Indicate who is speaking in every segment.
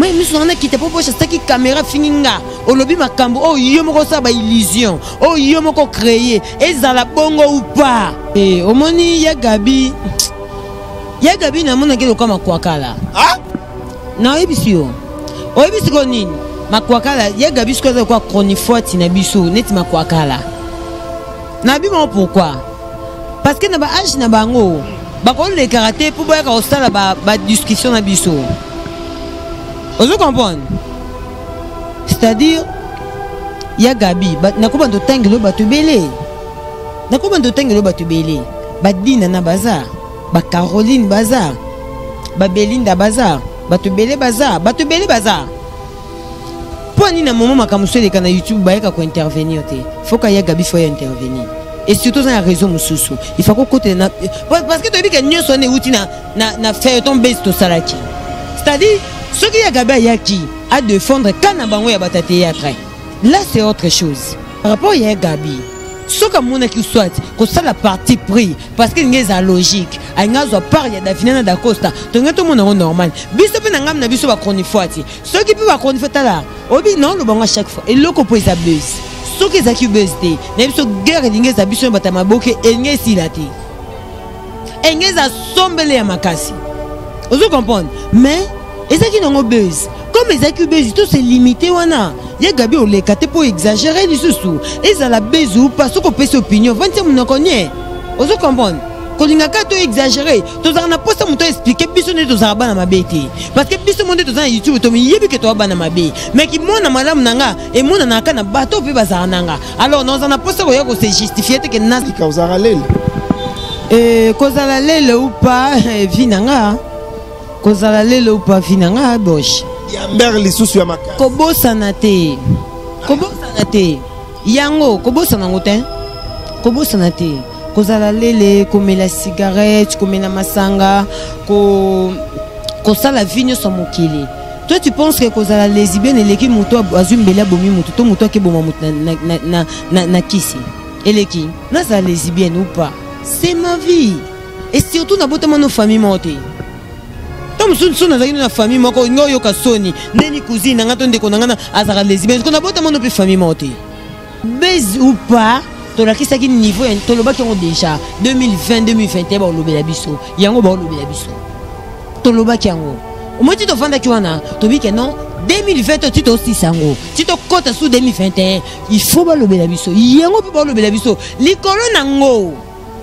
Speaker 1: Mai miso na nga nakita mpo poche asaki kamera afingi nga olobi makambo oyo yo moko osala baillusion oyo yo moko créer ezala bongo ou pas eh, omoni ya gabi ya gabi namonaki lokola makwakala ah? Nayebisi yo oyebi sikoyo nini makwakala ya gabi sikoyo aza lokola chronifuati na biso neti makwakala na bino pourquoi parce que na ba age na bango bakolekaka te mpo bayaka kosala badiscussion ba na biso ozo comprendre c'est-à-dire ya gabi nakobanda otangelo bato ebele nakobanda otangelo bato ebele badina na baza bacaroline baza babelinda baza bato ebele baza bato ebele baza mpo nini na momo makambo mosusu eleka na youtube bayaka kointervenir te foka ya gabi fo ya intervenir et surtout oza na réseau mosusu il faut kokotela na parce que toyebi ke nyonso wana euti na, na, na feuilleton base tosalaki c'est-à-dire soki ya gabi ayaki adefendre ka na bango ya bato ya théâtre là c'est autre chose par rapport ya gabi soki amonaki soit kosala parti pris parce que elingi ezala logique alingi azwa part ya davina na dacosta tolingi tomona yango normal biso mpe na ngambo na biso bachronifuati soki mpe bachronifuati tala oyebi naoloba yango chaque fois eloko mpo eza buzz soki ezalaki buzz te na biso guerre elingi eza biso na bato ya maboke elingi esila te elingi eza sombele ya makasi ozo comprendre mais ezalaki nango buzz comme ezalaki buzz to se limite wana ye gabi oleka te mpo exagere lisusu ezala buzz ou pas soki opesi opinion vandisa monoko nie ozo comprendre kolinga kaka to exagere tozalaka na mposa moto aexplike biso nde tozalaka bana mabe te parce que biso mo nde toza na youtube tomiyebi ke toza bana mabe mais kimona malamu na nga emonanaka na bato mpe bazalaka na nga alors naza na mposa koya kose justifie te ke
Speaker 2: ozalaka lele
Speaker 1: eh, kozala lele ou pas eh, vie na nga kozala lele ou pas vie na nga bosh
Speaker 2: ya mare lisusu ya makasi
Speaker 1: kobosana te kobosana te yango kobosana yango te kobosana te kozala lele komela cigarette komela masanga ko kosala vie nyonso ya mokili toi tu penses que kozala lesbienne eleki moto azwi mbeli abomi moto to moto akeboma moto na, na, na, na, na, na kisi eleki nazala lesbienne ou pas c'est ma vie et surtout nabotama no famille moko te to mosusu so nazalaki na famille moko olingi oyoka soni ndeni cousine na ngai to ndeko na ngai azalaka lesbienne ko nabotama no mpe famille moko te base ou pas tolakisaki niveau ya tolobaki yango déjà 2020 2021 baolobela biso yango baolobela biso tolobaki yango omoi ti tofandaki wana tobi ke non 2020 to ti tosisa yango ti tokɔta su 2021 il faut balobela biso yango mpe baolobela biso likolo nango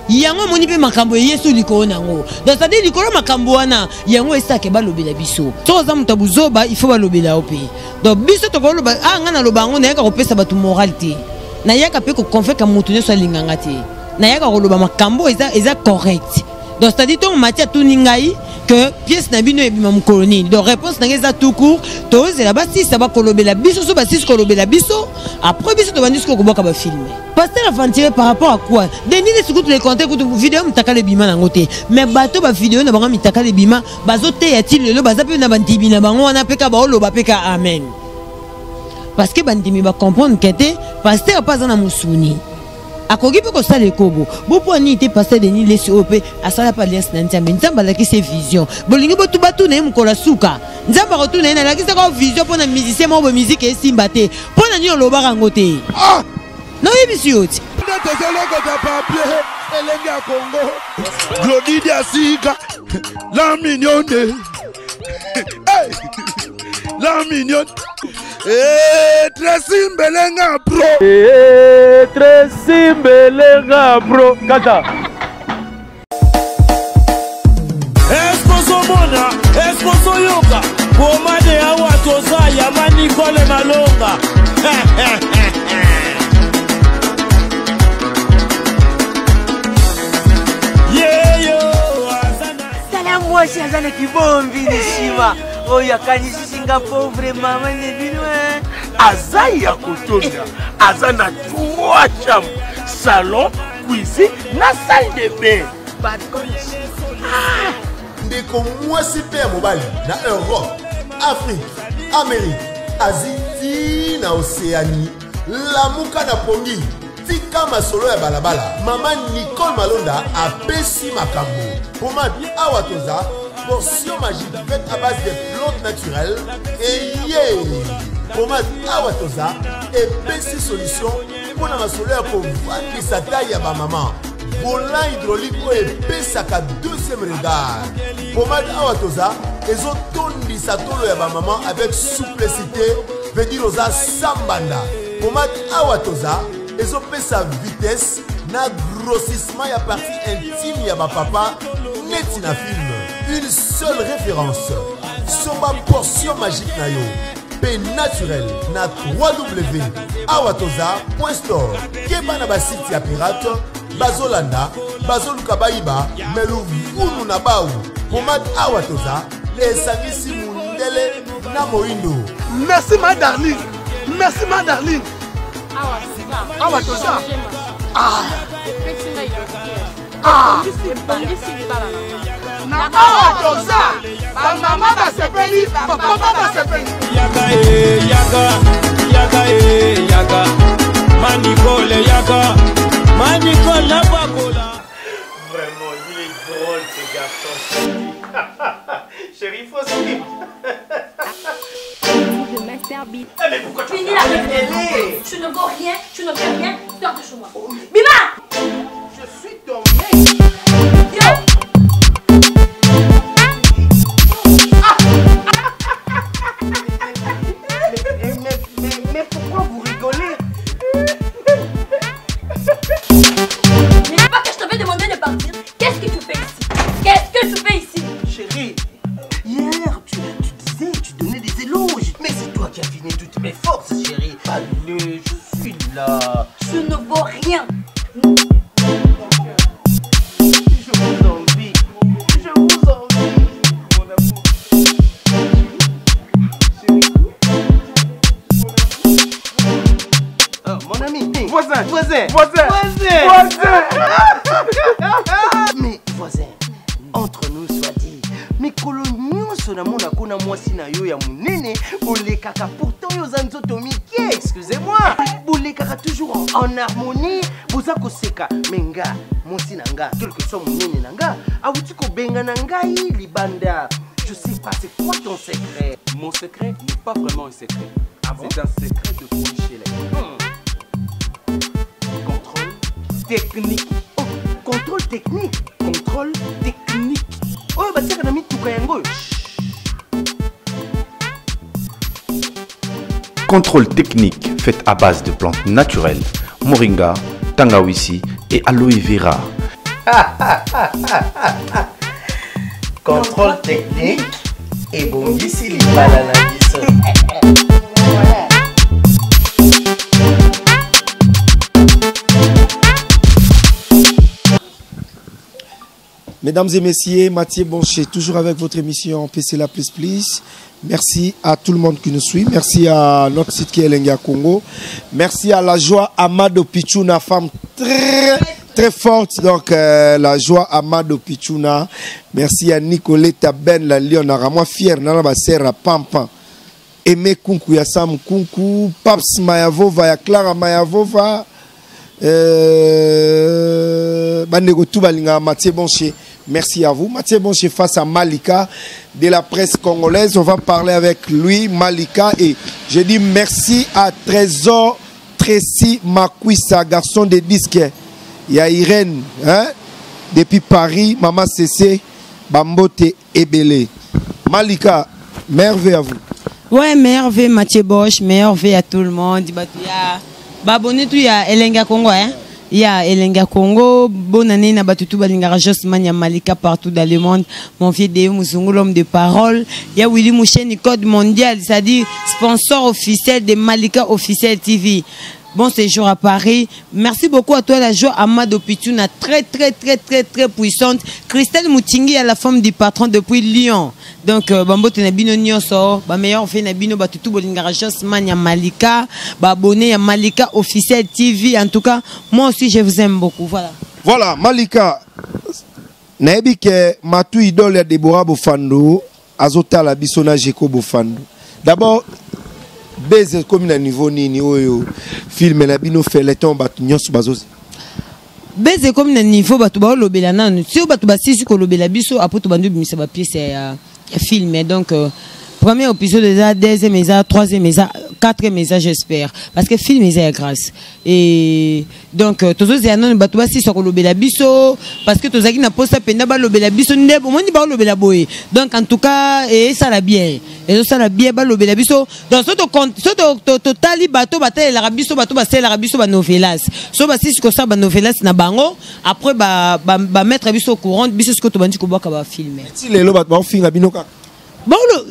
Speaker 1: yango omoni mpe makambo eye so likolo na yango donc cestadire likolo makambo wana yango esake balobela biso soki oza moto ya buzoba il faut balobela yo mpe donc biso tokoloba a ah, ngai naloba yango nayaka kopesa bato moral te nayaka mpe koconvaincre moto nyonso alinganga te nayaka koloba makambo eza, eza correct donc c'est-à-dire ntongo mati atuni ngai que pièce na bino ebima mokolo nini donc réponse na ngai eza tout court tozela basisa bakolobela biso so basisi kolobela biso après biso tobandi sikoyo kobwaka bafilme Pasteur aventurier par rapport à quoi Denis Lessi kutu le compte kutu vidéo mitakala ebima nango te mais bato ba vidéo na bango mitakala ebima bazoteya ti lelo baza mpe na bandimi na bango wana mpe ka baoloba mpe ka amen parce que bandimi ba comprendre ke te pasteur mpe aza na mosuni akoki mpe kosala ekobo bopo nini te pasteur Denis Lessi oyo mpe asala mpe alliance na Nzambe Nzambe alakisi ye vision bolingi botu batuna ye mokolo ya suka Nzambe akotuna ye nalakisaka vision mpo na musicien moko boye miziki esimba te mpo na nini olobaka yango te ah! Naoyebisi yo ti
Speaker 2: nde tozolokota papier elenge ya kongo glodi diasika la mignonne hey! la mignonne hey, Tracy Mbelenga bro
Speaker 3: hey, Tracy Mbelenga bro kaka
Speaker 4: Eske ozomona eske ozoyoka pomade awa toza ya ma Nicole Malonga yeyo
Speaker 5: tala mwasi aza na kibombi na nsima oyo akanisisi nga pauvre mama ne bino eh.
Speaker 2: aza ya kotonda aza na trois chambre salon cuisine na salle de bain
Speaker 6: ah! ndeko mwasi mpe ya mobali na europe afrique amerike asie ti na océanie lamuka na pongi tika masolo ya balabala mama nicole malonda apesi makambo pomade awa toza. Portion magique faite à base de plantes naturelles eye pomade awa toza epesi solution mpo na masolo ya kovandisa tai ya bamama. Volant hydraulique oyo epesaka deuxième regard. Pomade awa toza ezotondisa tolo ya bamama avec souplicité, veut dire oza sambanda. Pomade awa toza ezopesa vitesse na grossissement ya partie intime ya bapapa neti na film. Une seule référence, somba portion magique na yo mpe naturel na 3w awatoza store. Keba na basite ya pirate bazolanda, bazoluka bayiba me luvunu na bau. Pomade awa toza esangisi mundele na moyindo.
Speaker 2: Merci ma darling, merci ma darling. Awa toza. Ah. Ah. Na awa toza, bamama basepeli, bapapa basepeli.
Speaker 4: Yaka e yaka, yaka e yaka, Manicole yaka, Manicole na bakola.
Speaker 7: Vraiment, il est drôle ce garçon. Chérie, faut suivre.
Speaker 8: Le Master Beat.
Speaker 7: Eh, mais pourquoi tu
Speaker 8: Finis
Speaker 7: as
Speaker 8: la
Speaker 7: fait
Speaker 8: télé. Tu ne vaux rien, tu ne fais rien, sors de chez moi. Bima!
Speaker 2: Je suis ton mec.
Speaker 8: Yo!
Speaker 5: Mais pourquoi vous rigolez?
Speaker 8: Mais pas que je t'avais demandé de partir. Qu'est-ce que tu fais ici? Qu'est-ce que tu fais ici?
Speaker 5: Chérie, hier tu disais, tu donnais des éloges. Mais c'est toi qui as fini toutes mes forces, chérie. Allez, je suis là.
Speaker 8: Tu ne vaux rien.
Speaker 5: Je vous envie. Je vous envie.
Speaker 7: Mon amour.
Speaker 5: Oh, mon ami.
Speaker 7: Voisin.
Speaker 5: Voisin.
Speaker 7: Voisin.
Speaker 5: Voisin.
Speaker 7: Voisin.
Speaker 5: Mais voisin, entre nous soit dit, mikolo nyonso namona kuna mwasi na yo ya monene bolekaka, pourtant yo oza nzoto mike, excusez-moi, bolekaka toujours en harmonie, boza koseka. Mais nga mwasi na nga, quel que soit monene na nga, awuti kobenga na ngai libanda. Je sais pas, c'est quoi ton secret?
Speaker 3: Mon secret n'est pas vraiment un secret.
Speaker 5: Ah bon?
Speaker 3: C'est un secret de Polychelec. Contrôle technique.
Speaker 5: Oh, contrôle technique.
Speaker 3: Contrôle technique.
Speaker 5: Oh, bah tiens, on a tout kayango.
Speaker 9: Contrôle technique fait à base de plantes naturelles, moringa, tangawisi et aloe vera.
Speaker 5: Contrôle technique et bongisi libala na biso.
Speaker 10: Mesdames et messieurs, Mathieu Boncher, toujours avec votre émission PC La Plus Plus. Merci à tout le monde qui nous suit. Merci à notre site qui est Elengi ya Congo. Merci à la joie Amado Pichuna, femme très, très forte. Donc, la joie Amado Pichuna. Merci à Nicoletta Ben, la Lyon, à moi fier, Nana Bassera, Pampan. Aimé Kunku, ya Sam Kunku, Paps Mayavova, ya Clara Mayavova. Bandeko tout balinga Mathieu Boncher, merci à vous. Mathieu Boncher face à Malika de la presse congolaise. On va parler avec lui, Malika, et je dis merci à Trésor Tracy Makwisa, garçon de disques. Il y a Irène, hein, depuis Paris, Maman Cécé, Bambote Ebele. Malika, merveille à vous.
Speaker 1: Ouais, merveille Mathieu Bosch, merveille à tout le monde. Ba abonné tout ya Elengi ya Congo, hein. Ya Elengi ya Congo, bonne année na batutu balingaka Josman ya Malika partout dans le monde. Mon vieux Deo Muzungu, l'homme de parole. Ya Willy Moucheni, code mondial, c'est-à-dire sponsor officiel de Malika Officiel TV. Bon séjour à Paris. Merci beaucoup à toi, la joie Amado Pichuna, très, très, très, très, très puissante. Christelle Moutingi à la femme du patron depuis Lyon. Donc, Bambo Tenabino Nyoso, ba meilleur fait Nabino, ba tutu bolingara Josman ya Malika, ba abonné ya Malika Officiel TV. En tout cas, moi aussi, je vous aime beaucoup. Voilà.
Speaker 10: Voilà, Malika. Nayebi ke Matu idole ya Deborah Bofando, azota la biso na Jeko Bofando. D'abord, baiser comme na niveau nini oyo film na bino feleton bato nyonso bazozi.
Speaker 1: Buzz ekomi na niveau bato baolobela nanu, si bato basisi kolobela biso, apo tobandi obimisa bapièce ya film. Donc premier épisode eza, deuxième eza, troisième eza, quatrième eza, j'espère, parce que film eza ya grâce. Et donc tozozela nanu bato basisa kolobela biso, parce que tozalaki na posa mpenza balobela biso nde omoni baolobela boye. Donc en tout cas esala bien, ezosala bien balobela biso. Donc so totali bato batalelaka biso, bato basalelaka biso banovelas, so basisi kosala banovelas na bango, après bamettre biso au courant, biso sikoyo tobandi kobwaka bafilm.
Speaker 10: Ti lelo bato baofinga bino kaka?
Speaker 1: Baolo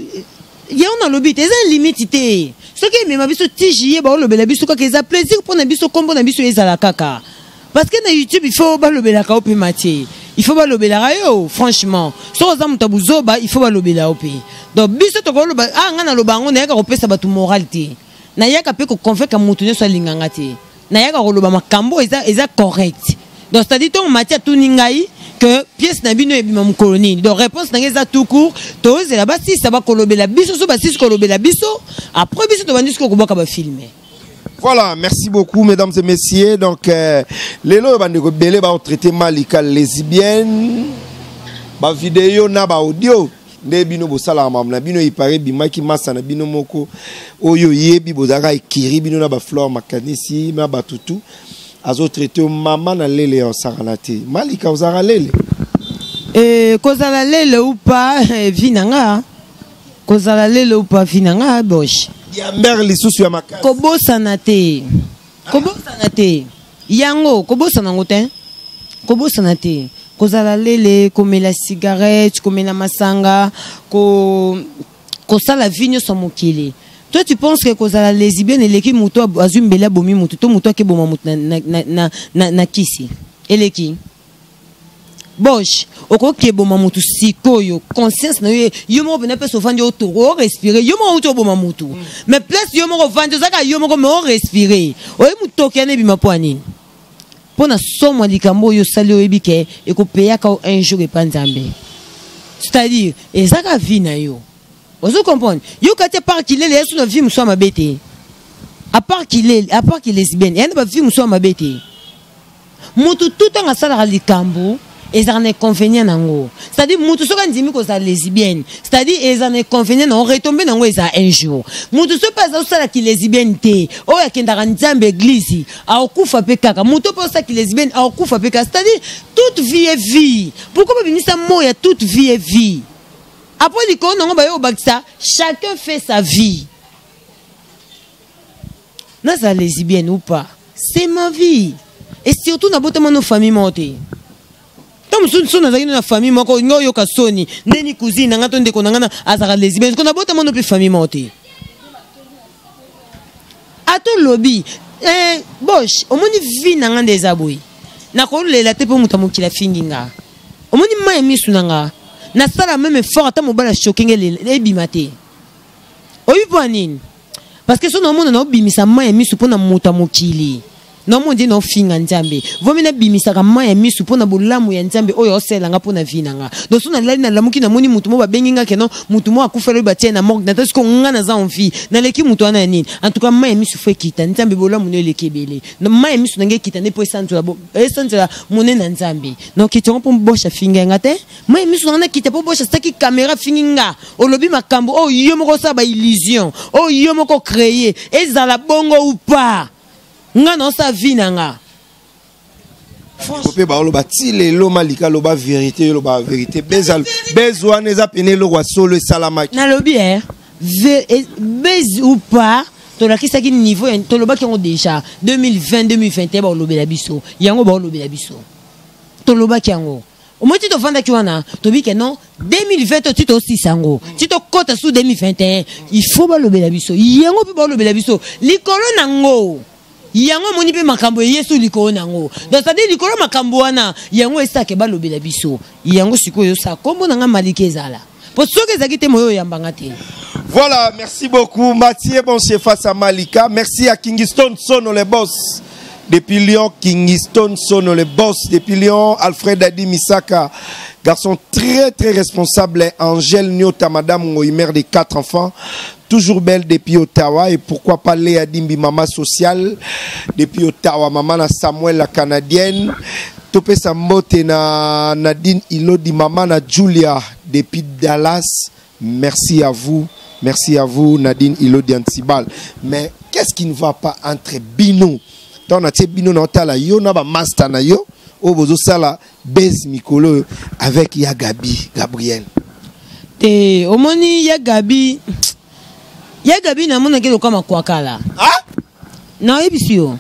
Speaker 1: yango nalobi te, eza limite te. Soki emema biso ti juillet, baolobela biso kaka, eza plaisir mpo na biso, nkombo na biso ezala kaka, parce que na YouTube il faut balobelaka yo mpe. Matie, il faut balobelaka yo. Franchement, soki oza moto ya buzoba, il faut balobela yo mpe. Donc biso tokoloba, ah, ngai naloba yango, nayaka kopesa bato moral te, nayaka mpe koconvaincre moto nyonso alinganga te, nayaka koloba makambo eza correct. Donc c'est-à-dire ntongo Mati atuni ngai que pièce na bino ebima mokolo nini, donc réponse na ngai eza tout court: tozela basisa bakolobela biso. So basisi kolobela biso, après biso tobandi sikoyo kobwaka bafilm.
Speaker 10: Voilà, merci beaucoup, mesdames et messieurs. Donc, lelo bandeko belé ba traité Malika lesbienne, ba vidéo na ba audio nde bino bosalaka makambo na bino, ipare bimaki masa na bino moko oyo yebi bozalaka ekiri bino na baflore makanisi na batutu azotraite mama na lele ya osakana te. Malika, ozalaka lele?
Speaker 1: Kozala lele ou pas, vie na nga, kozala lele ou pas, vie na nga, bosh.
Speaker 10: Ya mbere lisusu ya makasi.
Speaker 1: Kobosana te, kobosana te yango, kobosana yango te, kobosana te. Kozala lele, komela cigarette, komela masanga, kosala vie nyonso ya mokili, toi tu penses que kozala lesbienne eleki moto azwi mbele abomi motu to moto akeboma motu na kisi eleki? Bosh, okoki eboma motu sikoyo, conscience na yo, yo moko mpena mpesa ofandi, otoko orespire, yo moko outi oboma motu, mais place yo moko ofandi, ozalaka yo moko, mais orespire, oyebi motoki yana ebima mpo ya nini? Mpo na somo ya likambo oyo osali, oyebi ke ekopeyaka yo un jour epa Nzambe. C'est-à-dire ezaka vie na yo, ozo comprendre? Yo kati à part kilele, ya so na vie mosusu ya mabe te. À part kilele, à part ki lesbienne, ya na bavie mosusu ya mabe te. Motu tu ntango asalaka likambo, ezalaka na inconvénient nango. C'est-à-dire motu soki andimi kozala lesbienne, c'est-à-dire eza na inconvénient nango, retombée nango eza un jour. Motu soki mpe aza osalaki lesbienne te, oyo akendaka Nzambe, église, akokufa mpe kaka. Motu mpe osalaki lesbienne, akokufa mpe kaka. C'est-à-dire toute vie est vie. Pourquoi babimisa mot ya toute vie est vie? Après likolo nango baye kobakisa chacun fait sa vie. Nazala lesbienne ou pas, c'est ma vie. Et surtout nabotama no famille moko te. To mosusu so nazalaki no na famille moko, nga oyoka soni ndeni cousine na nga to ndeko na nga azalaka lesbienne, ko nabotama no mpe famille moko te. Ata olobi, bosh, omoni vie na nga nde eza boye, nakolela te mpo moto ya mokili afingi nga. Omoni mai ya misu na nga, nasala même effort, ata mobali achoke nga, ebima te. Oyebi mpo ya nini? Parce que so naomona naobimisa mai ya misu mpo na moto ya mokili, naomona nde naofinga Nzambe. Vomi nabimisaka mai ya misu mpo na bolamu ya Nzambe oyo aosalelanga mpo na vie na nga. Donc so nalali, nalamuki, namoni motu moko babengi nga keno motu moko akufeli oyo batie na morgue, nata siko nga naza en vie, naleki motu wana ya nini? En tout cas mai ya misu fo ekita. Nzambe, bolamu no eleki ebele. Mai ya misu na ngai ekita nde mpo esanzola monene na Nzambe. Nakita yango mpo bosha finga nga te. Mai ya misu na nga nakita mpo bosha saki caméra fingi nga, olobi makambo oyo yo moko osala baillusion, oyo yo moko créer. Ezala bongo ou pas, nga naosala vie na nga.
Speaker 10: Mpe baoloba ti lelo Malika aloba vérité, oloba vérité, buzz wana eza pene eloko ya solo esalamaki?
Speaker 1: Nalobi buzz ou pas, tolakisaki niveau, tolobaki yango déjà 2020, 2021. Baolobela biso yango, baolobela biso, tolobaki yango. Omoi ti tovandaki wana, tobi ke non, 2020 to ti tosisa yango, ti tokɔta su 2021, il faut balobela biso yango. Mpe balobela biso likolo nango yango, omoni mpe makambo eyesu likolo nango. Donc c'est-à-dire likolo makambo wana yango esake balobela biso yango. Sikoyo osala nkombo na nga Malika ezala, po soki ezalaki te, moyo oyambanga te.
Speaker 10: Voilà, merci beaucoup Mathieu Boncher face à Malika. Merci à Kingston Sono le boss depuis Lyon, Kingston Sono le boss depuis Lyon, Alfred Adi Misaka. Garçon très très responsable, Angèle Nyota, Madame Ngoyi, mère de 4 enfants, toujours belle depuis Ottawa. Et pourquoi pas Léa Dimbi, maman sociale, depuis Ottawa, maman na Samuel, la Canadienne. Topesa mbote na Nadine Ilodi, maman na Julia, depuis Dallas. Merci à vous. Merci à vous, Nadine Ilodi Antibal. Mais qu'est-ce qui ne va pas entre bino? Tant na tie bino na otala yo na ba master na yo oyo bozosala base mikolo avec ya Gabi Gabriel.
Speaker 1: Te omoni ya Gabi, ya Gabi namonaki lokola makwakala.
Speaker 10: Ah?
Speaker 1: Nayebisi yo.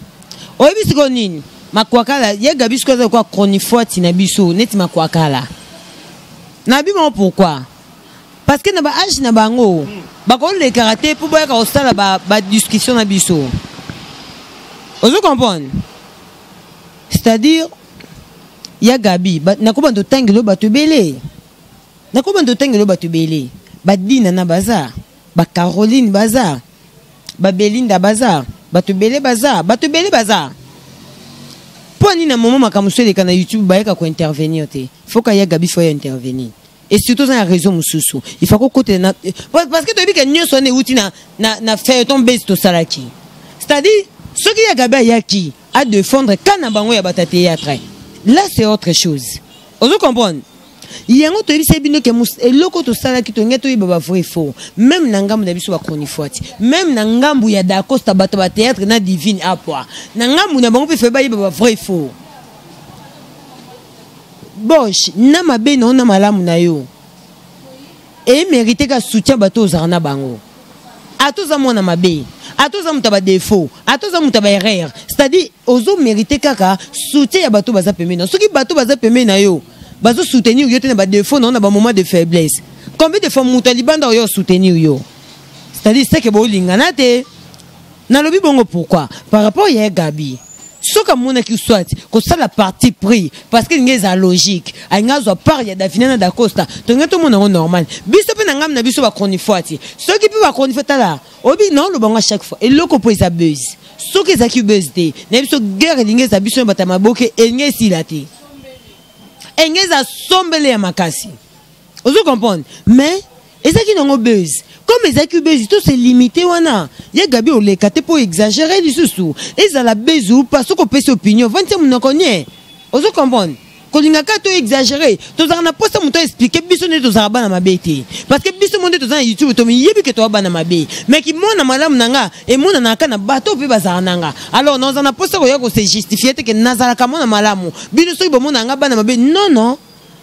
Speaker 1: Oyebisi ko nini? Makwakala ya Gabi sikoyo aza lokola chronifuati na biso neti makwakala. Nayebi bango pourquoi? Parce que na ba âge na bango bakolekaka te mpo bayaka kosala ba discussion na biso. Ozo comprendre? C'est-à-dire ya Gabi, nakobanda otangelo bato ebele. Nakobanda otangelo bato ebele. Ba Dina na baza, ba Caroline baza, ba Belinda baza, bato ebele baza, bato ebele baza. Mpo nini na moment makambo mosusu eleka na YouTube bayaka ko intervenir te? Faut ka ya Gabi faut ya intervenir. Et surtout dans la réseau mosusu, il faut ko côté na, parce que toyebi ke nyonso wana euti na feuilleton base tosalaki. C'est-à-dire soki ya Gabi ayaki à défendre kana bango ya bata théâtre, là c'est autre chose. Ozo comprendre? Yango toyebisa bino ke eloko tosalaki tolingi toyeba ba vrai faux. Même na ngambu na biso ba chronifuati, même na ngambu ya Dacosta bato ba théâtre na Divine Apwa, na ngambu na bango pe fe bayeba ba vrai faux. Bosh na mabe na ona malamu na yo. Et mérité ka soutien bato ozala na bango. Atoza mwana mabe, atoza muta ba défaut, atoza muta ba erreur. C'est-à-dire ozo mérité kaka soutien ya bato baza pembeni. Soki bato baza pembeni na yo, bazo soutenir yo te na ba défaut na ona ba moment de faiblesse. Combien de fois muta libanda oyo soutenir yo? C'est-à-dire c'est que bolingana te. Nalobi bongo pourquoi? Par rapport ya Gabi. Soka mona ki soit ko sala parti pris parce que ngeza logique ainga zo part ya Davina na da Costa to ngato mona ngo normal biso pe na ngam na biso ba chronifuati soki pe ba chronifuati la obi non lo bango chaque fois eloko po eza buzz soki eza ki buzz te na biso guerre lingeza biso bata maboke engesi la te engeza sombele ya makasi. Ozo comprendre? Mais ezaki nango buzz. Comme ezaki buzz, tout c'est limité wana. Ya Gabi oleka te po exagérer lisusu. Ezala buzz ou pas soko pesi opinion, vante munoko nye. Ozo comprendre? Kolinga ka to exagérer, tozaka na posa muto expliquer biso nde tozaka bana mabe te. Parce que biso monde tozana YouTube to miyebi ke to bana mabe. Mais ki mona malamu nanga e mona na ka na bato pe bazaka nanga. Alors naza na posa koya ko se justifier te ke nazala ka mona malamu. Bino soki bo mona nga bana mabe. Non non.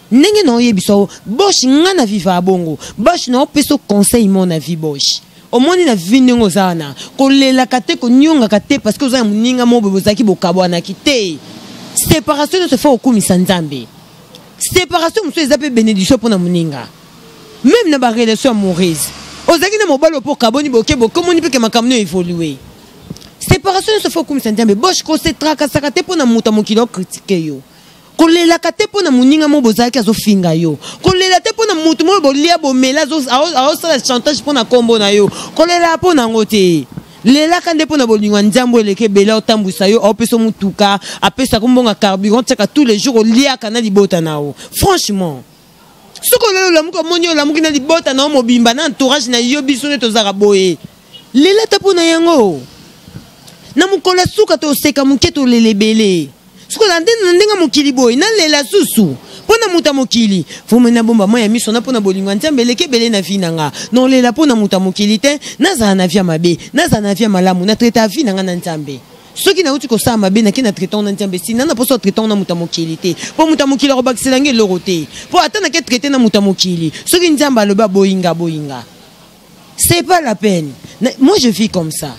Speaker 1: Ndenge na oyebisa yo, Bosh nga na viva bongo. Bosh na opeso conseil mon avis Bosh. Omoni na vie ndenge oza wana, kolelaka te, konyongaka te parce que oza na moninga moko boye bozalaki bokabwanaki te. Séparation nyonso faut okumisa Nzambe. Séparation mosusu eza pe bénédiction mpona moninga. Même na ba relation amoureuse. Ozalaki na mobali opo okaboni boke bokomoni pe ke makambo no évoluer. Séparation nyonso faut okumisa Nzambe. Bosh ko se tracasaka te mpona moto ya mokili ocritiquer yo. Kolelaka te mpona moninga moko bozalaki azofinga yo. Kolela te mpona motu moko bolia bomela azosala chantage mpona kombo na yo. Kolela mpona yango te. Lelaka nde mpona bolingo ya Nzambe eleki ebele otambwisa yo, aopesa motuka, apesaka mbongo ya carburant, tiaka tous les jours oliaka na libota na yo. Franchement, soki oleli olamuki omoni olamuki na libota na yo mobimba na entourage na yo biso nde tozalaka boye. Lela ta mpona yango. Na mokolo ya suka toseka moke tolela ebele. Sikoyo na ndenge mokili boye nalela susu mpo na moto ya mokili. Vraimen nabomba mai ya miso na mpo na bolingo ya Nzambe eleki ebele na vie na nga. Nolela mpo na moto ya mokili te, nazala na vie ya mabe, nazala na vie ya malamu, na traita vie na nga na Nzambe. Soki nauti kosala mabe nake na traita na Nzambe, si nana poso traita na moto ya mokili te. Mpo moto ya mokili akobakisela nga eloko te. Mpo ata nake traite na moto ya mokili, soki Nzambe alobi aboyi nga, aboyi nga. C'est pas la peine. Moi je vis comme ça.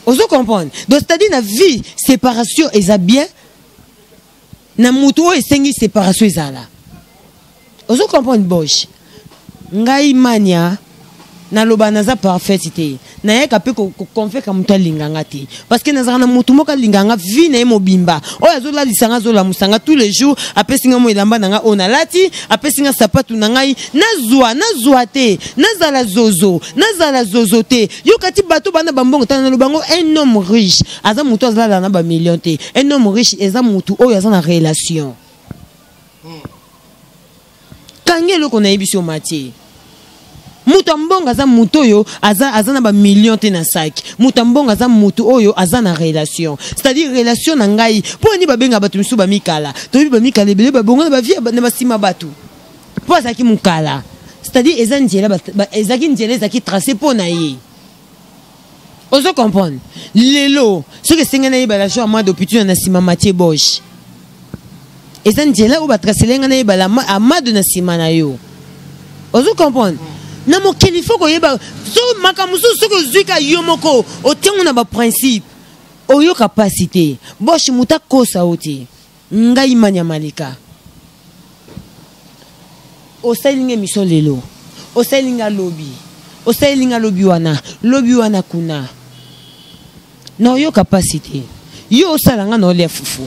Speaker 1: Ozo comprendre? Donc c'est-à-dire na vie séparation eza bien na mutu oyo esengi séparation ezala. Ozo comprendre Bosh? Ngai mania naloba naza parfaite te. Nayaka pe ko convaincre mutu alinga nga te. Parce que nazaka na mutu moko alinga nga vie na ye mobimba. Oyo azolalisa nga, azolamusa nga tous les jours, apesi nga mo elamba na nga oyo nalati, apesi nga sapatu na ngai, nazwa, nazwa te, nazala zozo, nazala zozo te. Yo kati bato bana ba mbongo, tala naloba ngo un homme riche, aza mutu azalala na ba millions te. Un homme riche eza mutu oyo aza na relation. Kanga eloko nayebi so Mathieu. Moto ya mbongo aza moto oyo aza, aza na bamillion te na saki. Moto ya mbongo aza moto oyo aza na relation, c'est-à-dire relation na ngai. Mpo nini babenga bato misusu bamikala? Toyebi bamikala ebele babongo na bavie na basima bato mpo azalaki mokala, c'est-à-dire eza nzela, ezalaki nzela, ezalaki tracé mpo na ye. Ozo comprendre? Lelo soki esengeli nayeba la joie amado pituna na nsima Mathieu Bosch, eza nzela oyo batracele ngai nayeba amado na nsima na yo. Ozo comprendre? Na mokili fo koyeba so makambo mosusu, soki ozwi ka yo moko otiango na baprincipe, oyoka mpasi te. Bosch, moto akosa yo te. Ngai Manya Malika, osaleli nga émission lelo, osaleli nga lobi, osaleli nga lobi wana, lobi wana kuna, na oyoka mpasi te. Yo osala nga na olia fufu,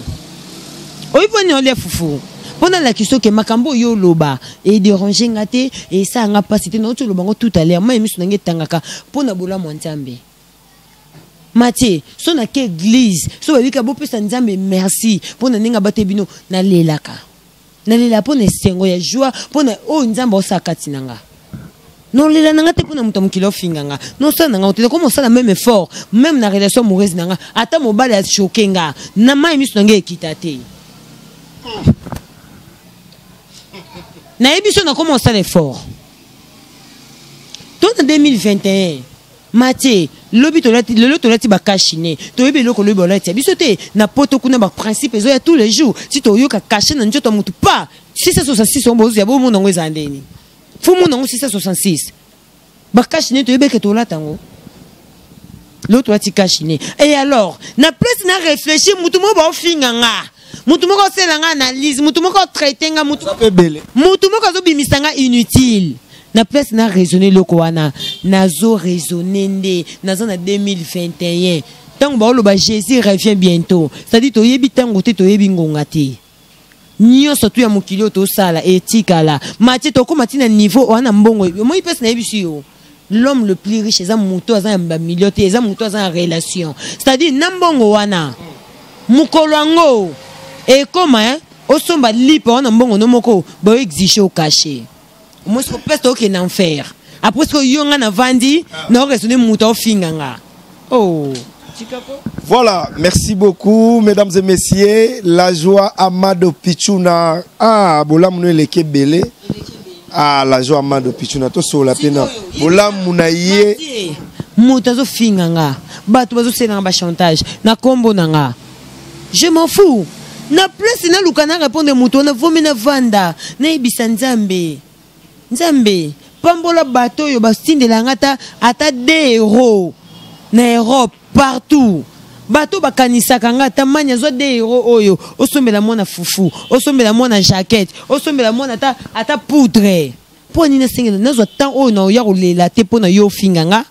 Speaker 1: oyi mpo nini olia fufu? Mpo nalakisa oke makambo oyo oloba ederange nga te, esala nga mpasi te. Nauti oloba ngo tout à l'heure, mai miso na ngai etangaka mpo na bolamu ya Nzambe. Mathieu, so na ke église, so babika bopesa Nzambe merci mpo na ndenge abate bino, nalelaka, nalela mpo na esengo ya joie mpo na oyo Nzambe osala kati na nga. Nolela na nga te mpo na moto ya mokili ofinga nga. Nosala na nga te, nakoma osala même effort, même na relation amoureuse na nga. Ata mobali achoke nga na mai, miso na nga ekita te. Nayebi so nakoma osala effort to na 2021. Mathieu, lobi tolati, lelo tolati ba cachine, toyebi eloko lobi balati ya biso te. Na poto kuna ba principe ezoya tous les jours. Si toyoka cachet na nzoto ya motu pa 666, oyo bozo ya bomona yango ezala ndeni fo mona yango 666 ba cachine, toyebi eke tolata yango lelo tolati cachine. Et alors na place na réfléchir, motu moko baofinga nga, motu moko osela nga analyse, motu moko otraite nga, motu moko azobimisa nga inutile, na place na raisonner eloko wana, nazo raisonner nde naza na 2021, ntango baoloba Jésus revient bientôt, c'est-à-dire toyebi ntango te, toyebi ngonga te. Nyonso tu ya mokili oyo tosala etikala. Matie, tokóma ntina niveau wana, mbongo omoi mpesi nayebisi yo, l'homme le plus riche eza moto aza na bamilio te, eza moto aza na relation, c'est-à-dire na mbongo wana, mokolo yango ekóma osomba lipa wana, mbongo no moko baoexige okache omoi siko place tokende enfer. Après siko yo nga navandi na oraisonne moto aofinga nga, oh.
Speaker 10: Voilà, merci beaucoup, mesdames et messieurs. La joie Amado Pichuna. Ah, bolamu no eleke belé. Ah, la joie Amado Pichuna. To sola pena. Bolamu na ye.
Speaker 1: Moto azofinga nga, bato bazosela nga bachantage na nkombo na nga, je m'en fous. Na place naluka na répondre moto wana, vomi navanda nayebisa Nzambe: Nzambe, pambola bato oyo basindela nga ata 2 euro na Europe partout. Bato bakanisaka nga, ata mani azwa 2 euro oyo osombela mwana fufu, osombela mwana jaquette, osombela mwana ata poudre. Mpo nini nasengela nazwa temps oyo na oya kolela te mpo na yo ofinga nga?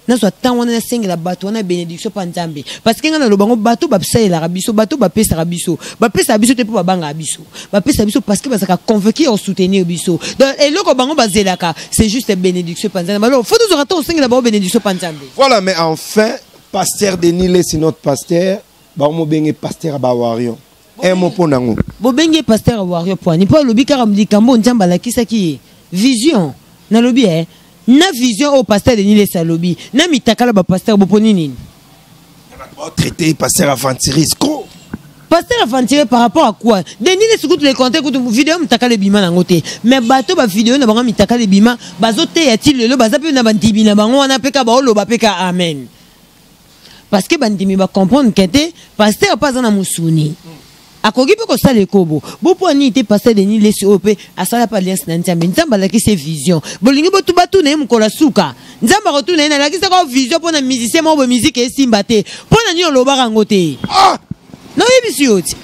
Speaker 1: Nazwa temps wana nasengela bato wana bénédiction mpa Nzambe, parce que ngai naloba ngo, bato basalelaka biso, bato bapesaka biso, bapesaka biso te mpo babangaka biso, bapesaka biso parce que bazalaka convaincu ya kosoutenir biso. Donc eloko bango bazelaka, c'est juste bénédiction mpa Nzambe. Alors faut tozwaka temps osengela bango bénédiction mpa Nzambe.
Speaker 10: Voilà, mais enfin, pasteur Denis Lessie, notre pasteur, bamobenge pasteur Bawario. Un mot pour nango.
Speaker 1: Bobenge pasteur Wario poani mpo alobi kaka likambo Nzambe alakisaki ye vision. Nalobi na vision oyo pasteur Denis Lessie alobi na mitakala, bapasteur boponi nini?
Speaker 10: Traité pasteur aventuriste. Gros.
Speaker 1: Pasteur aventurier par rapport à quoi? Denis Lessie kutu le compte kutu vidéo mitakala ebima nango te, mais bato ba vidéo na bango mitakala ebima, bazoteya ti lelo, baza mpe na bandimi na bango wana mpe ka baoloba mpe ka amen, parce que bandimi bacomprendre ke te, pasteur mpe aza na mosuni, akoki mpe kosala ekobo. Bopo nini te? Pasteur Denis Lessie oyo mpe asala mpe alliance na Nzambe, Nzambe alakisi ye vision. Bolingi botu batuna ye mokolo ya suka, Nzambe akotuna ye: nalakisaka vision mpo na musicien moko boye, musique esimba te, mpo na nini olobaka yango te? Naoyebisi yo ti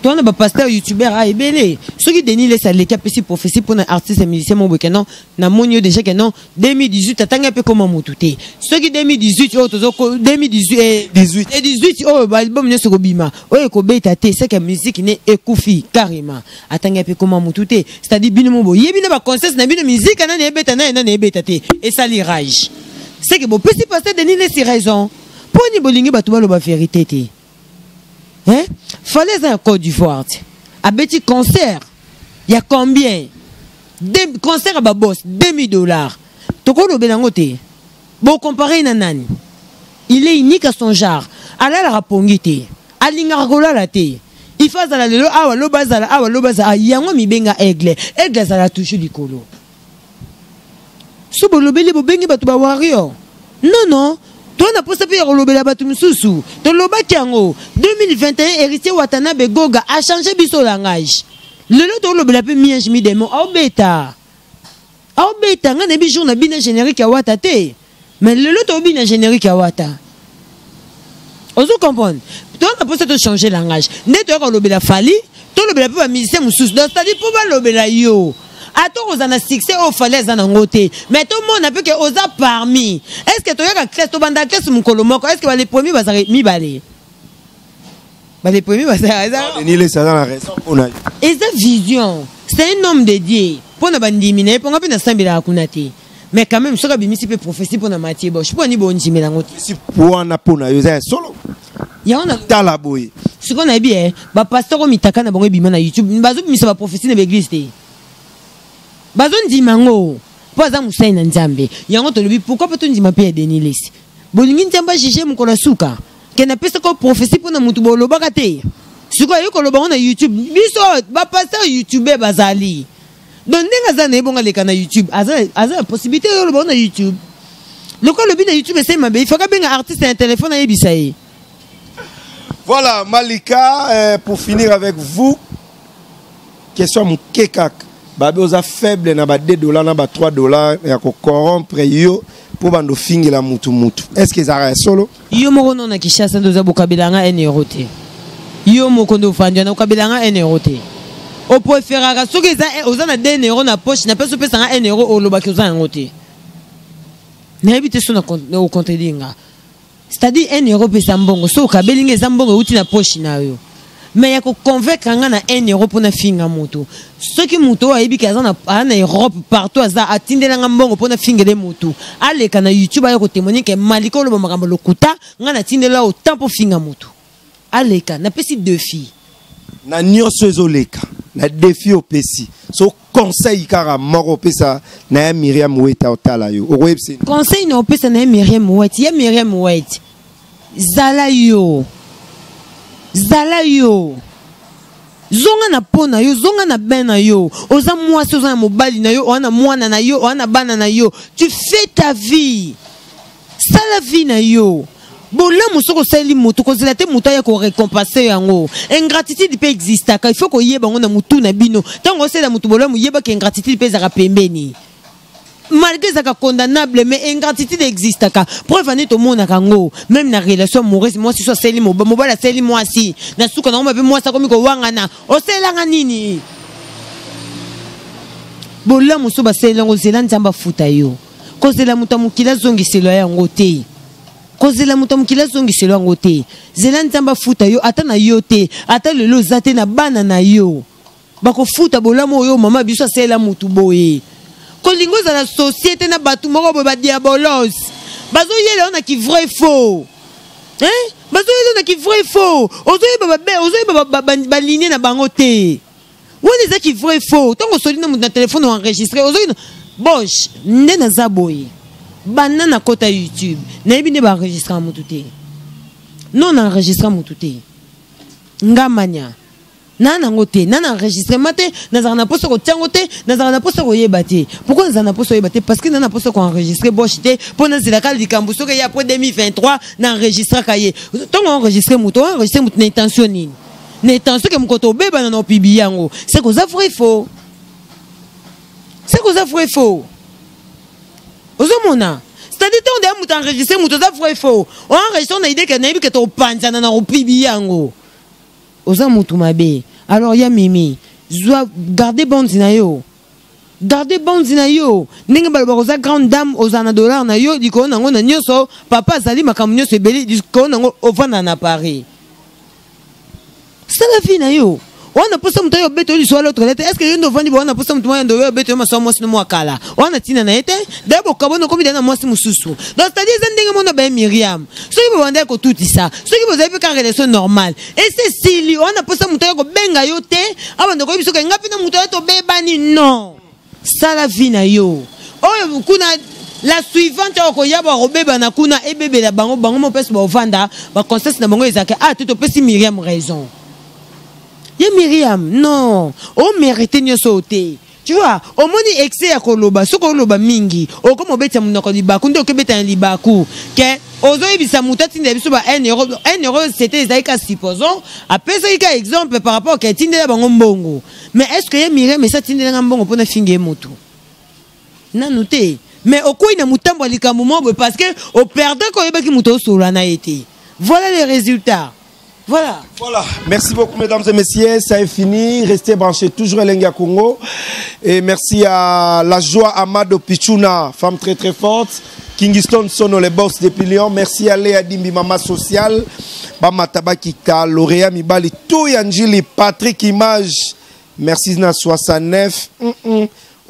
Speaker 1: towana bapasteur youtubeur a ebele. Soki Denis Lessie aleki apesi prophétie mpo na artiste musicien moko boye ke non, namoni yo déjà ke non, 2018 atangi mpe koma motu te. Soki 2018 oyo tozo 2018 18 oyo baalbum nyonso ekobima, oyo ekobeta te, seke musique ne ekufi carrément. Atangi mpe koma motu te, c'est-à-dire bino mo boyebi na baconseils na bino, musique nani ebeta, nani nani ebeta te, esali rage, seke bopesi pasteur Denis Lessie raison. Mpo nini bolingi bato baloba vérité te, hein? Fally eza ya Côte d'Ivoire te, abeti concert. Ya combien? De, concert ya baboss 2000 dollars. Tokolobela yango te. Bocompare na nani? Il est unique à son genre. Alalaka pongi te. Alingaka kolala te. Il faut azala lelo awa lobi azala awa lobi azala yango mibenga aigle. Aigle azala toujours likolo. So bolobeli bobengi bato ba warrior. Non non, toza na posa mpe ya kolobela bato mosusu. Tolobaki yango 2021 Héritier Watanabe Goga a changé biso langage. Lelo tolobela mpe miange mi démon aobeta. Aobeta nga nayebi jour na bina générique ya Wata te. Mais lelo tobina générique ya Wata. Ozo comprendre? Toza na posa to changer langage. Nde toyaka kolobela Fally, tolobela mpe ba musicien mosusu. Donc c'est-à-dire mpo balobela yo. Ata okozala na succès oyo Fally aza nango te, mais tomona mpe ke oza parmi. Est-ce que toyaka classe, tobanda classe mokolo moko, est-ce que ba les premiers bazalaka mibale? Ba les premiers bazalaka.
Speaker 10: Denis Lessie aza na raison mpona yo.
Speaker 1: Eza vision. C'est un homme de Dieu. Mpona bandimi na ye, mpo nga mpe nasambelaka kuna te. Mais quand même soki abimisi mpe prophétie mpona Mathieu Bosch, mpo ani bondimela yango te?
Speaker 10: Si wana mpona yo eza ya solo.
Speaker 1: Yango na
Speaker 10: tala boye.
Speaker 1: Sikoyo nayebi eh, ba pasteur oyo mitaka na bango ebima na YouTube, bazobimisa ba prophétie na ba église te. Bazondima yango mpo aza mosali na Nzambe. Yango tolobi pourquoi pas tondima mpe ya Denis Lessie. Bolingi Nzambe ajuge mokolo ya suka ke napesaka prophétie mpona motu bolobaka te. Sikoyo aye koloba yango na YouTube, biso ba pasteur youtubeur bazali. Donc ndenge aza na ye bongo aleka na YouTube, aza aza na possibilité oyo oloba na YouTube. Lokola alobi na YouTube esali mabe, il faut abenga artiste na téléphone ayebisa ye.
Speaker 10: Voilà Malika, pour finir avec vous, question moke kaka. Babe oza faible na ba 2 dollars na ba 3 dollars ya ko corrompre yo po bando fingela mutu mutu. Est-ce que ezalaka ya solo?
Speaker 1: Yo moko non na Kinshasa nde oza bokabela nga 1 euro te. Yo moko nde ofandi wana okabela nga 1 euro te. O préféraka soki eza oza na 2 euro na poche na pesi opesa nga 1 euro olobaki oza yango te. Nayebi te so na o contredire nga. C'est-à-dire 1 euro pesa mbongo so okabeli nga eza mbongo euti na poche na yo. Mais ya ko convaincre nga na 1 euro pona finga moto. Soki moto oyo ayebi ke aza na, aza na Europe partout aza atindela nga mbongo pona fingele moto. Aleka na YouTube aya ko témoigner ke Malika oloba makambo lokuta, nga natindela autant po finga moto. Aleka, napesi défi.
Speaker 10: Na nyonso ezoleka, na défi opesi. So conseil kaka moko opesa na ya Myriam Weta otala yo. Okoyebisa nini?
Speaker 1: Conseil na opesa na ya Myriam Weta, ya Myriam Weta. Zala yo. Zala yo. Zonga na po na yo, zonga na bain na yo. Oza mwasi, oza na mobali na yo, oza na mwana na yo, oza na bana na yo. Tu fais ta vie. Sala vie na yo. Bolamu soki osaleli moto, kozela te moto aya ko récompenser yango. Ingratitude pe existaka, il faut koyeba yango na mutu na bino. Tango osalela moto bolamu, yeba ke ingratitude pe ezalaka pembeni. Malgré ezalaka condamnable, mais ingratitude existaka. Preuve ane tomonaka yango. Même na relation amoureuse, mwasi so asali mobali asali mwasi. Na suka nango mabe mwasi akomi kowangana. Osalelanga nini? Bolamu so basaleli yango, zela Nzambe afuta yo. Kozela moto ya mokili azongiselo yango te. Kozela moto ya mokili azongiselo yango te. Zela Nzambe afuta yo, ata na yo te, ata lelo oza te na bana na yo. Bakofuta bolamu oyo mama biso asalela mutu boye. Kolinga ozala société na bato moko boye ba diabolos. Bazoyela yo na ki vrai faux. Hein? Bazoyela yo na ki vrai faux. Ozoyeba ba be, ozoyeba ba, ba, ba, ba ligne na bango te. Wana eza ki vrai faux. Tango osoli na mutu na téléphone o enregistrer, ozoyi na Bosh, nde naza boye. Banda na kota YouTube, nayebi nde ba enregistraka mutu te. Non, na enregistra mutu te. Nga mania. Na nango te, na na enregistrement te, nazalaka na posa kotia yango te, nazalaka na posa koyeba te. Pourquoi nazalaka na posa koyeba te? Parce que na na posa ko enregistrer Bosh te, po nazelaka likambo soki eya après 2023 na enregistraka ye. Tango enregistrer moto, enregistrer moto na intention nini? Na intention ke mokoto obebana na opublier yango. C'est que oza vrai faux. C'est que oza vrai faux. Ozomona? C'est-à-dire tango deya moto enregistrer moto oza vrai faux. O enregistrer na idée ke nayebi ke topanzana na opublier yango. Oza mutu mabe. Alors ya Mimi, zwa garder bande na yo. Garder bande na yo. Ndenge balobaka oza grande dame, oza na dollar na yo, likolo nango na nyonso, papa azali makambo nyonso ebele, likolo nango ovanda na Paris. Sala vie na yo. Wana posa moto oyo obeta yo lisolo l'autre te. Est ce que yo nde ovandi boye wana posa moto moko oyo obeta yo masolo mwasi no mwa kala? Wana ntina na ye te. D'ailleurs bokabwana okomi deja na mwasi mosusu. Donc c'est à dire eza ndenge moko na baye Myriam. Soki bobandaki kotutisa, soki bozali mpe kaka relation normale, esi esili, wana posa moto oyo kobenga yo te, abanda koyebi soki nga mpe na moto oyo tobebani non. Sala vie na yo. Oyo kuna la suivante oyo koya bakobebana kuna ebebela bango bango moko mpesi baovanda ba conscience na bango ezalaka ah te topesi Myriam raison. Ye Myriam non, o mérite nyonso oyo te. Tu vois, omoni excès ya koloba, soki oloba mingi, okoma obetisa monoko libaku, nde okebeta na libaku ke ozoyebisa moto atindela biso ba 1 euro, 1 euro c'était ezalaki ka supposons, apesaki ka exemple par rapport ke atindela bango mbongo. Mais est-ce que ye Myriam esi atindela nga mbongo mpona finga ye moto? Nanu te. Mais okwei na motambo ya likambo moko boye parce que operdre ko oyebaki moto osolola na ye te. Voilà les résultats. Voilà.
Speaker 10: Voilà. Merci beaucoup, mesdames et messieurs. Ça est fini. Restez branchés toujours à Elengi Congo. Et merci à la joie Amado Pichuna, femme très très forte. Kingston Sono, les boss depuis Lyon. Merci à Léa Dimbi, maman sociale. Bamata Bakika, lauréat Mibali, Toyanjili, Patrick Image. Merci na 69.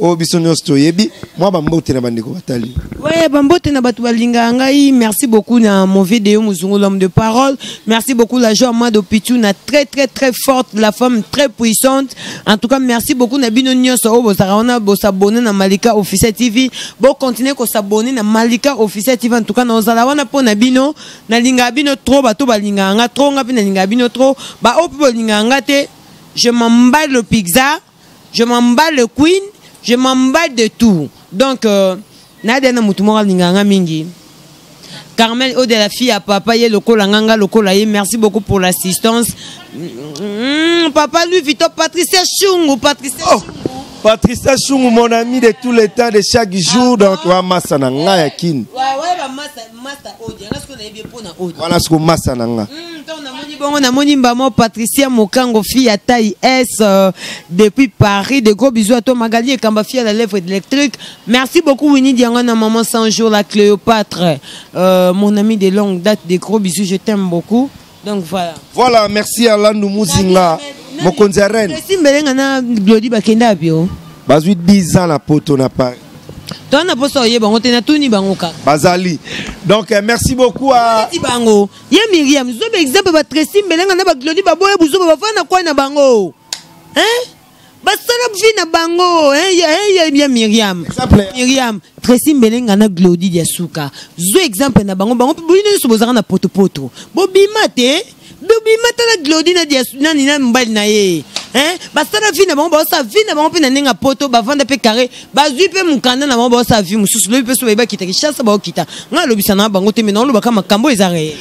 Speaker 10: Oyo biso nyonso toyebi mwa bambote na bandeko batali.
Speaker 1: Ouais, bambote na bato balingaka ngai. Merci beaucoup na mon vidéo Muzungu, l'homme de parole. Merci beaucoup la joie Mado Pichu, na très très très forte, la femme très puissante. En tout cas, merci beaucoup na bino nyonso oyo bozalaka wana bosabonner na Malika Officiel TV. Bo continuer ko s'abonner na Malika Officiel TV. En tout cas, nazala wana mpo na bino. Nalingaka bino trop, bato balingaka nga trop, nga mpe nalingaka bino trop. Ba oyo mpe bolingaka nga te, je m'emballe le pizza. Je m'emballe le queen, je m'emballe de tout. Donc, nade na mutu moko alingaka nga mingi. Carmel Ode, la fille à papa, ye lokola nganga lokola ye. Merci beaucoup pour l'assistance. Papa Louis Vuitton, Patricia Chungu, Patricia
Speaker 10: Oh,
Speaker 1: Chungu.
Speaker 10: Patricia Chungu, mon ami de tous les temps, de chaque jour.
Speaker 1: Ah,
Speaker 10: donc,
Speaker 1: bon?
Speaker 10: wa massa na nga ya kin.
Speaker 1: Ouais, ouais, ba massa, massa Ode. Nga siko na yebi po na Ode.
Speaker 10: Wana siko massa na nga.
Speaker 1: Donc, namoni bongo, namoni mbamo Patricia Mokango, fille à taille S, depuis Paris. De gros bisous à toi, Magali Ekamba, fille à la lèvre électrique. Merci beaucoup, Winnie Diangana, maman 100 jours, la Cléopâtre. Mon ami de longue date, des gros bisous, je t'aime beaucoup. Donc voilà.
Speaker 10: Voilà, merci à Landou Muzinga, Mokonzi ya Reine.
Speaker 1: Merci Mbelenga na Glody Bakenda bio.
Speaker 10: Bazui 10 ans na poto na Paris.
Speaker 1: Toi na poso oyeba bango te na tuni bango kaka.
Speaker 10: Bazali. Donc merci beaucoup à
Speaker 1: Ti bango. Ye Myriam, zobe exemple ba Tracy Mbelenga na ba Glody ba boye buzoba ba fana kwa na bango. Hein? Basala vie na bango, hein, ya, hein, ya, ya Myriam.
Speaker 10: Exemple.
Speaker 1: Myriam, Tracy Mbelenga na Glody Diasuka. Zo exemple na bango, bango bino nyonso bozalaka na potopoto. Bobima te, bobima tala Glody na Diasu, na nina mobali na ye. Hein? Basala vie na bango, basala vie na bango pe na ndenge ya poto, bavanda pe carré, bazwi pe mokanda na bango, basala vie mosusu. Lobi pe so bayeba kita Kinshasa, baokita. Nga alobisa na bango te, mais naolobaka makambo eza réel.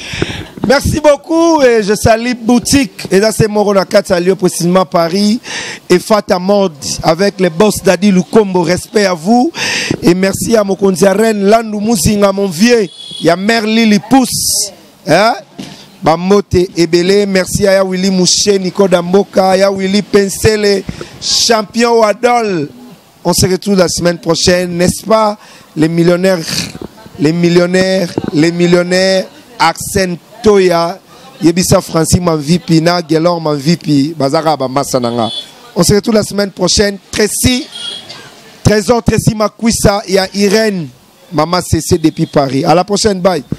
Speaker 10: Merci beaucoup et je salue boutique et là c'est Moro na Kati à Lyon, précisément Paris et Fata Mode avec les boss Dadi Lukombo, respect à vous et merci à Mokonzi ya Reine Landou Muzinga mon vieux, il y a Mère Lili Pousse, hein? Bamote Ebele, merci à Willy Mouché, Nico Damboka, ya Willy Pensele, champion Wadol. On se retrouve la semaine prochaine, n'est-ce pas? Les millionnaires, les millionnaires, les millionnaires, Arsène Toya, Yebisa Francis Manvipi, na Gelor Manvipi, Bazara ba Masananga. On se retrouve la semaine prochaine. Tracy, Trésor Tracy Makwisa, il y a Irène, Maman CC depuis Paris. À la prochaine, bye.